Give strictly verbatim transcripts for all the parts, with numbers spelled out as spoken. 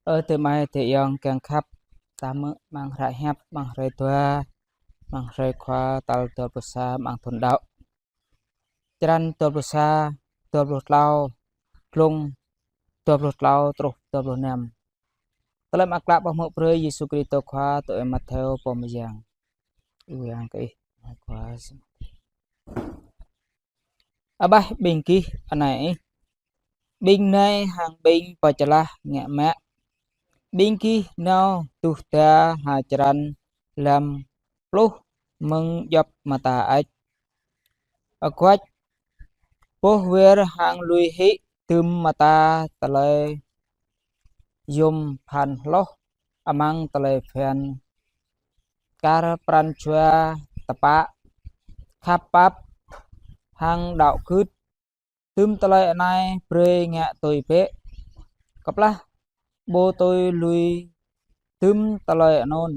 Ơ adơi amai adơi ayŏng kiăng khăp, ta hmư̆ amăng hră hiăp amăng hrơi dua, amăng hrơi Khua tal dua pluh sa amăng thun đăo. Črăn dua pluh sa, dua pluh klâo, glông dua pluh klâo truh dua pluh năm. Tơlơi mơak klă pơhmư̆ brơi Yêsu Krist Khua tui Ơi Mattheo pô mơyang. Ư-ang kơ Ih, Khua. Abah ƀing gih anai ih, ƀing nai hăng ƀing pơčalah ngă mă. Ƀing gih nao tuh ta ha črăn lăm pluh mơ̆ng djŏp mơta ăč. Aguăč boh wir hăng lui hĭ dŭm mơta tơlơi yôm phăn hloh amăng tơlơi phiăn. Kar pran jua tơpă, khăp pap, hăng đăo gưt. Dŭm tơlơi anai brơi ngă tui bĕ. Kơplah pô tui lui dŭm tơlơi anŭn,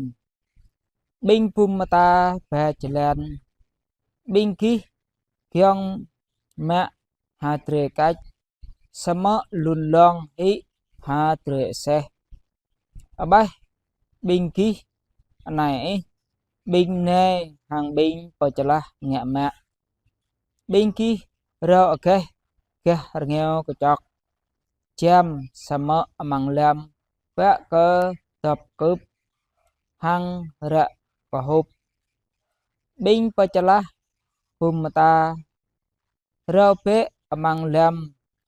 ƀing bum mơta ba jơlan. Ƀing gih giŏng mă ha drơi kač, samơ̆ lun lŏng hĭ ha drơi aseh. Abah ƀing gih anai ih, ƀing nai hăng ƀing pơčalah ngă mă. Ƀing gih rao agaih gah rơngiao kơčŏk jam, samơ̆ amăng lăm bă kơ dŏp kưp hăng ră pơhŭp. Ƀing pơčalah bum mơta rao bĕ amăng lăm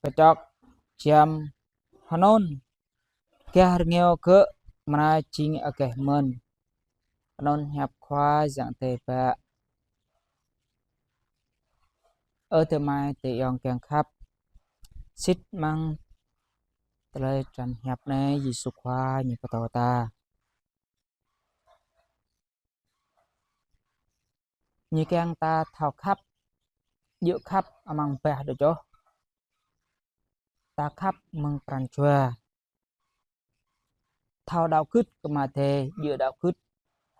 kơčŏk jam, hơnŭn gah rơngiao gơ̆ amra jing agaih mơ̆n. Anŭn hiăp Khua Yang Adai bă. Ơ adơi amai adơi ayŏng kiăng khăp, sĭt amăng tơlơi črăn hiăp anai Yêsu Khua Ñu pơtô ta. Ñu kiăng ta thâo khăp, djơ̆ khăp amăng bah đôč ôh. Ta khăp mơ̆ng pran jua. Thâo đăo gưt kơ Ama Adai, djơ̆ đăo gưt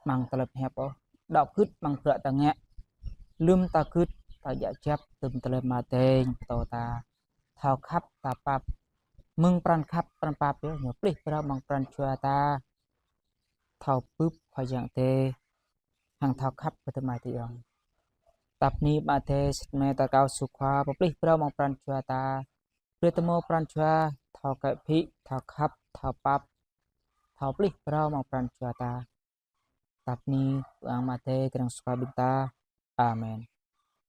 amăng tơlơi pơhiăp ôh. Đăo gưt amăng bruă ta ngă. Lơ̆m ta gưt, ta djă jăp dŭm tơlơi Ama Adai pơtô ta. Thâo khăp ta pap. Mơ̆ng pran khăp pran pap yơh, Ñu plih phrâo amăng pran jua ta. Thâo bưp Khua Yang Adai, hăng thâo khăp kơ adơi amai adơi ayŏng. Tap ni Ama Adai, sĭt mơ̆ ta rơkâo Yêsu Khua pơplih phrâo amăng pran jua ta. Brơi ta hmâo pran jua thâo kơpĭ, thâo khăp, thâo pap, thâo plih phrâo amăng pran jua ta. Tap ni ư-ang Ama Adai kơnơ̆ng Yêsu Khua ƀing ta. Amen.